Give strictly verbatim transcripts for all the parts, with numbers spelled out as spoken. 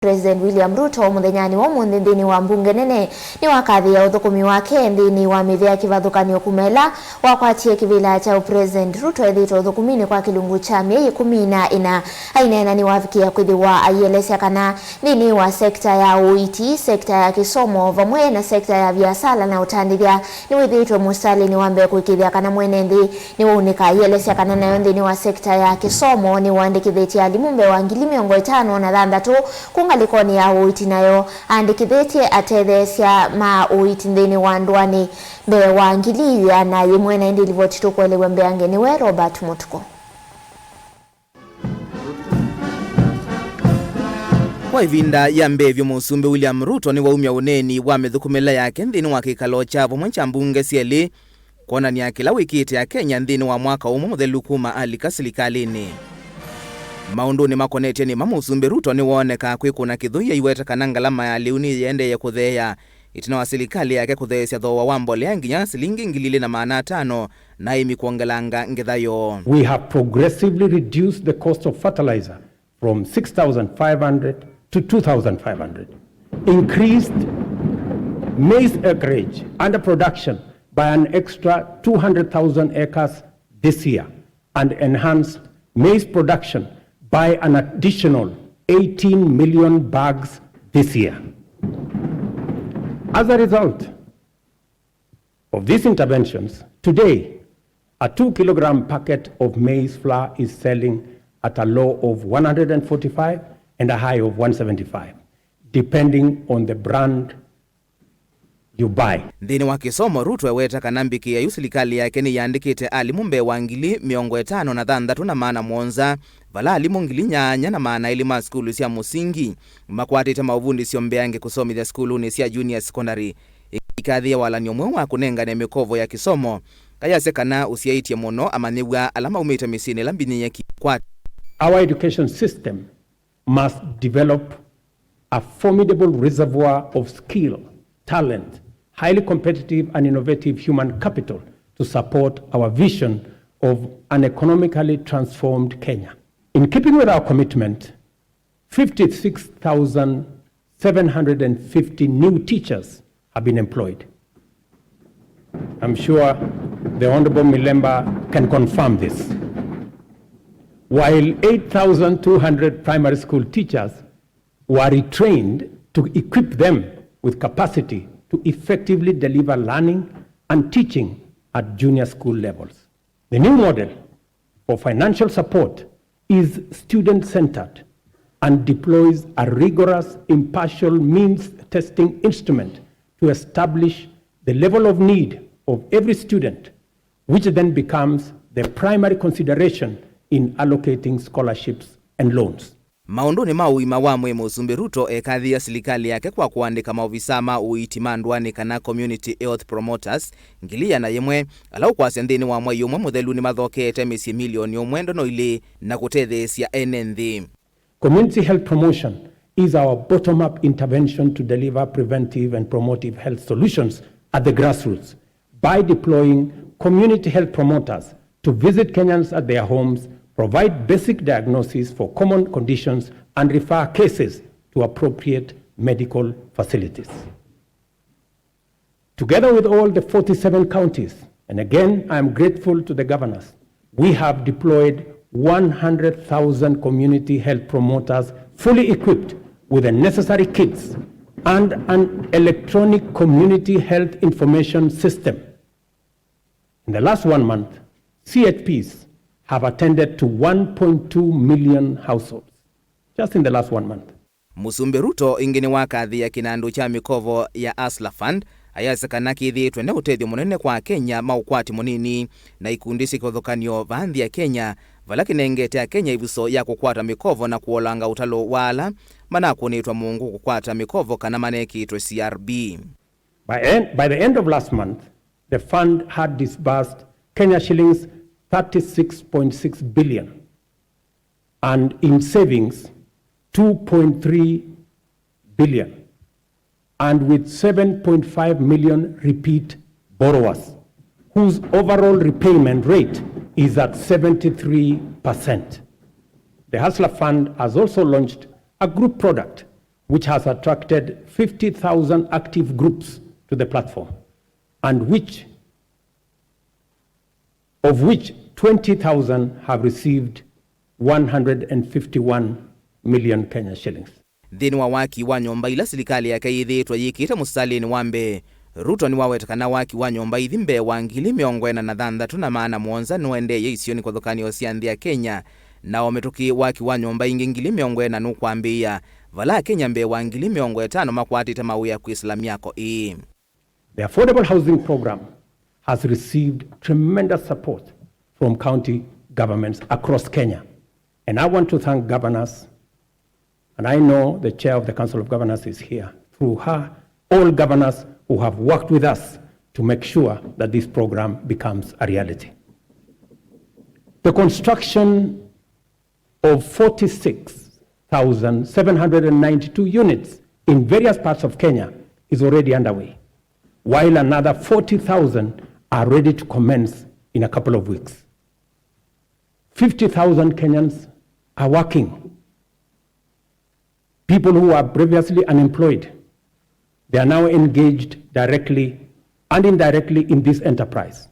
President William Ruto mũthenyanĩ wa ũmũnthĩ nthĩnĩ wa mbunge nene nĩwakathĩĩa ũthũkũmi wake nthĩnĩ wa mĩvĩa kĩvathũkany'o kuma ĩla wakwatie kĩvĩla kya President Ruto ethĩĩtwe ũthũkũminĩ kwa kĩlungu kya myei ĩkũmi na ĩna. Aineena nĩwavikĩĩa kwĩthĩwa aielesya kana nthĩnĩ wa sekta ya ũiiti, sekta ya kĩsomo, vamwe na sekta ya viasala na ũtandĩthya, nĩwĩthĩĩtwe mũsitalĩnĩ wa mbee kũĩkĩĩthya kana mwene nthĩ nĩwaunĩka. Aielesya kana nayo nthĩnĩ wa sekta ya kĩsomo nĩwaandĩkĩthĩtye alimũ mbee wa ngili mĩongo ĩtano na thanthatũ ku ngalĩkonĩ ya ũiiti, nayo aandĩkĩthĩtye atetheesya ma ũiiti nthĩnĩ wa ndũanĩ mbee wa ngili ĩana yĩmwe. Na ĩndĩ livoti tũkũelew'a mbeange nĩwe Robert Mũtuko. Kwa ĩvinda ya mbee vyũ, Mũsumbĩ William Ruto nĩwaumya ũneeni wa mĩthũkũmĩle yake nthĩnĩ wa kĩkalo kya vamwe kya mbunge syelĩ, kwonany'a kĩla wĩkĩte Akenya nthĩnĩ wa mwaka ũmwe mũthelu kuma alika silikalĩnĩ. Maũndũnĩ makonetye nĩma, Mũsumbĩ Ruto nĩwooneka kwĩkũna kĩthũi aiweta kana ngalama ya lĩu nĩyĩendee kũtheea, ĩtina wa silikalĩ yake kũtheesya thooa wa mbolea nginya silingi ngili ilĩ na maana atano, na aĩmi kwongelanga ngetha yoo. We have progressively reduced the cost of fertilizer from six thousand five hundred to two thousand five hundred, increased maize acreage under production by an extra two hundred thousand acres this year, and enhanced maize production by an additional eighteen million bags this year. As a result of these interventions, today, a two kilogram packet of maize flour is selling at a low of one hundred forty-five and a high of one seventy-five, depending on the brand you buy. Nthĩnĩ wa kĩsomo, Ruto eweta kana mbĩkĩĩa yu silikalĩ yake nĩyandĩkĩte alimũ mbee wa ngili mĩongo ĩtano na thanthatũ na maana mũonza, vala alimũ ngili nyanya na maana elĩ ma sukulu sya mũsingi makwatĩte maũvundĩsyo mbeange kũsomethya sukulunĩ sya junior secondary, ĩkĩikathĩĩa walany'o mweũ wa kũnengane mĩkovo ya kĩsomo, kayasya kana ũsyaĩtye mũno amanyĩw'a ala maumĩte mĩsyĩnĩ ĩla mbinyĩĩe kĩkwatĩ. Our education system must develop a formidable reservoir of skill, talent, highly competitive and innovative human capital to support our vision of an economically transformed Kenya. In keeping with our commitment, fifty-six thousand seven hundred fifty new teachers have been employed. I'm sure the Honorable Milemba can confirm this. While eight thousand two hundred primary school teachers were retrained to equip them with capacity to effectively deliver learning and teaching at junior school levels. The new model for financial support is student-centered and deploys a rigorous, impartial means testing instrument to establish the level of need of every student, which then becomes the primary consideration in allocating scholarships and loans. Maũndũnĩ ma ũima wa mwĩĩ, Mũsumbĩ Ruto ekathĩĩa silikalĩ yake kwa kũandĩka maovisaa ma ũiiti ma ndũanĩ kana community health promoters ngili ĩana yĩmwe, ala ũkwasya nthĩnĩ wa mwei ũmwe mũthelu nĩmathokeete mĩsyĩ milioni ũmwe ndono ilĩ na kũtetheesya ene nthĩ. Community health promotion is our bottom-up intervention to deliver preventive and promotive health solutions at the grassroots by deploying community health promoters to visit Kenyans at their homes, provide basic diagnosis for common conditions, and refer cases to appropriate medical facilities. Together with all the forty-seven counties, and again, I am grateful to the governors, we have deployed one hundred thousand community health promoters fully equipped with the necessary kits and an electronic community health information system. In the last one month, C H Ps have attended to one point two million households, just in the last one month. Mũsumbĩ Ruto ĩngĩ nĩwakathĩĩa kĩnandũ kya mĩkovo ya Hustler Fund, ayasya kana kĩthĩĩtwe ne ũtethyo mũnene kwa Akenya ma ũkwati mũnini na ikundi syĩ kĩvathũkany'o vaa nthĩ ya Kenya, vala kĩnengete Akenya ĩvuso ya kũkwata mĩkovo na kũolanga ũtalo wa ala manakũnĩtwe mũngũ kũkwata mĩkovo kana manekĩtwe C R B. By en-, by the end of last month, the fund had disbursed Kenya shillings thirty-six point six billion and in savings two point three billion, and with seven point five million repeat borrowers, whose overall repayment rate is at seventy-three percent. The Hustler Fund has also launched a group product which has attracted fifty thousand active groups to the platform, and which, of which twenty thousand have received one hundred and fifty-one million Kenya shillings. Nthĩnĩ wa waki wa nyũmba ila silikalĩ yake yĩthĩĩtwe yĩkĩte mũsitalĩnĩ wa mbee, Ruto nĩwaweta kana waki wa nyũmba ithi mbee wa ngili mĩongo ĩna na thanthatũ na maana mũonza nũendeeye isionĩ kĩvathũkany'o sya nthĩ ya Kenya, na o mĩtũkĩ waki wa nyũmba ingĩ ngili mĩongo ĩna nũkwambĩĩa, vala Akenya mbee wa ngili mĩongo ĩtano makwatĩte mawĩa kwĩsĩla myako ĩĩ. The affordable housing program has received tremendous support from county governments across Kenya. And I want to thank governors, and I know the chair of the Council of Governors is here, through her, all governors who have worked with us to make sure that this program becomes a reality. The construction of forty-six thousand seven hundred and ninety-two units in various parts of Kenya is already underway, while another forty thousand are ready to commence in a couple of weeks. Fifty thousand Kenyans are working. People who were previously unemployed, they are now engaged directly and indirectly in this enterprise.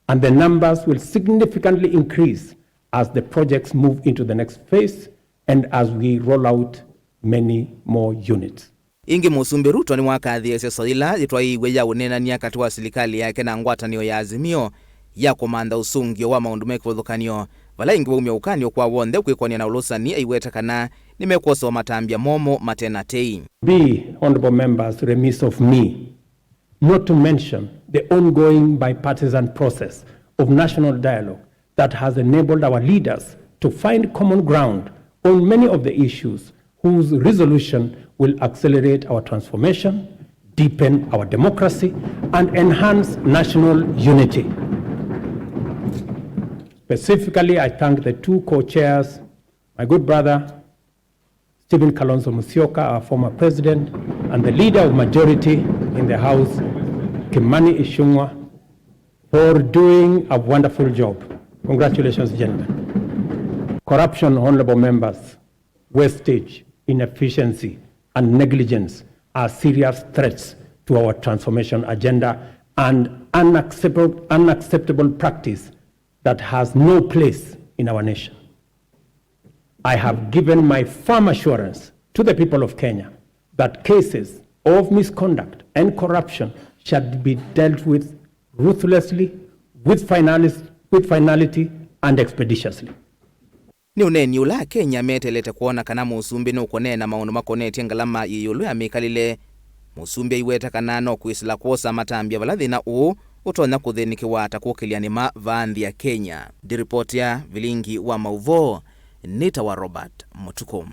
And the numbers will significantly increase as the projects move into the next phase and as we roll out many more units. Ĩngĩ, Mũsumbĩ Ruto nĩwakathĩĩsye sũa yĩla yĩtwaĩĩw'e ya ũneenany'a katĩ wa silikalĩ yake na ngwatanĩo ya Azimio ya kũmantha ũsũngĩo wa maũndũ me kĩvathũkany'o, vala ĩngĩ waumya ũkany'o kwa w'onthe kwĩkonĩa na ũlũsani, aiweta kana nĩmekwosewa matambya momũ mate na tei. Be, honorable members, remiss of me not to mention the ongoing bipartisan process of national dialogue that has enabled our leaders to find common ground on many of the issues whose resolution will accelerate our transformation, deepen our democracy, and enhance national unity. Specifically, I thank the two co-chairs, my good brother, Stephen Kalonzo Musyoka, our former president, and the leader of majority in the House, Kimani Ichung'wa, for doing a wonderful job. Congratulations, gentlemen. Corruption, honorable members, wastage, inefficiency, and negligence are serious threats to our transformation agenda and unacceptable, unacceptable practice that has no place in our nation. I have given my firm assurance to the people of Kenya that cases of misconduct and corruption shall be dealt with ruthlessly, with finalis-, with finality, and expeditiously. Nĩ ũneeni ũla Akenya meteelete kwona kana Mũsumbĩ nũkũneena maũndũ makonetye ngalama yĩ ĩũlũ ya mĩkalĩle. Mũsumbĩ aiweta kana no kwĩsĩla kwosa matambya vala thĩna ũũ ũtonya kũthĩnĩkĩwa ta kũkĩlya nĩma vaa nthĩ ya Kenya. Ndĩripotĩa Vilingi wa Maũvoo, nĩtawa Robert Mũtukũ.